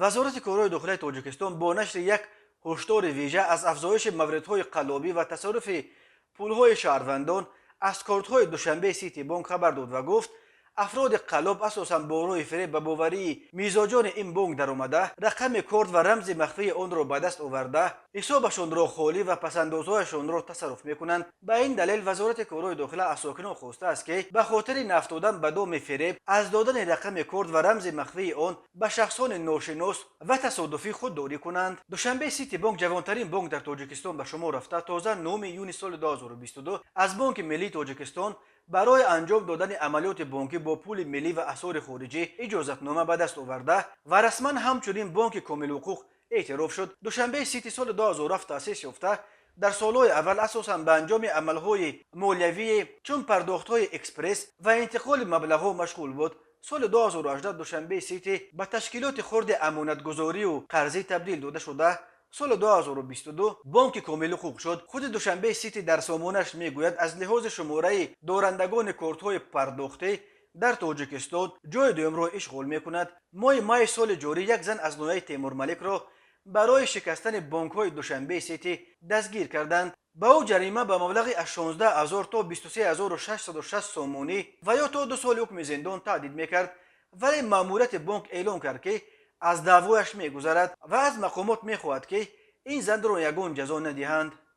Вазорати корҳои дохилаи Тоҷикистон бо нашри як ҳушдори вижа аз афзоиши мавридҳои қаллобӣ ва тасарруфи пулҳои шаҳрвандон аз кортҳои Душанбе Сити Бонк хабар дод ва гуфт, афроди қаллоб асосан бо роҳи фиреб ба боварии мизоҷони ин бонк даромада, рақами корт ва рамзи махфии онро ба даст оварда, ҳисобашонро холӣ ва пасандозҳояшонро тасарруф мекунанд. Ба ин далел Вазорати корҳои дохила аз сокинон хостааст, ки ба хотири наафтодан ба доми фиреб аз додани рақами корт ва рамзи махфии он ба шахсони ношинос ва тасодуфӣ худдорӣ кунанд. Душанбе Сити Бонк ҷавонтарин бонк дар Тоҷикистон ба шумор рафта, тоза 9 июни соли 2022 аз Бонки Миллии Тоҷикистон барои анҷом додани амалиёти бонкӣ бо пули миллӣ ва асъори хориҷӣ иҷозатнома ба даст оварда ва расман ҳамчунин бонки комилҳуқуқ эътироф шуд. Душанбе Сити соли 2007 таъсис ёфта, дар солҳои аввал асосан ба анҷоми амалҳои молиявие чун пардохтҳои экспресс ва интиқоли маблағҳо машғул буд. Соли 2018 Душанбе Сити ба ташкилоти хурди амонатгузорию қарзӣ табдил дода шуда, соли 2022 бонки комилҳуқуқ шуд. Худи Душанбе Сити дар сомонаш мегӯяд, аз лиҳози шумораи дорандагони кортҳои пардохтӣ дар Тоҷикистон ҷои дуюмро ишғол мекунад. Моҳи майи соли ҷорӣ як зан аз ноҳияи Темурмаликро барои шикастани бонкҳои Душанбе Сити дастгир карданд. Ба ӯ ҷарима ба маблағи аз 16 ҳазор то 23 660 сомонӣ ва ё то 2 соли ҳукми зиндон таҳдид мекард, вале маъмурияти бонк эълон кард, ки аз даъвояш мегузарад ва аз мақомот мехоҳад, ки ин занро ягон ҷазо надиҳанд.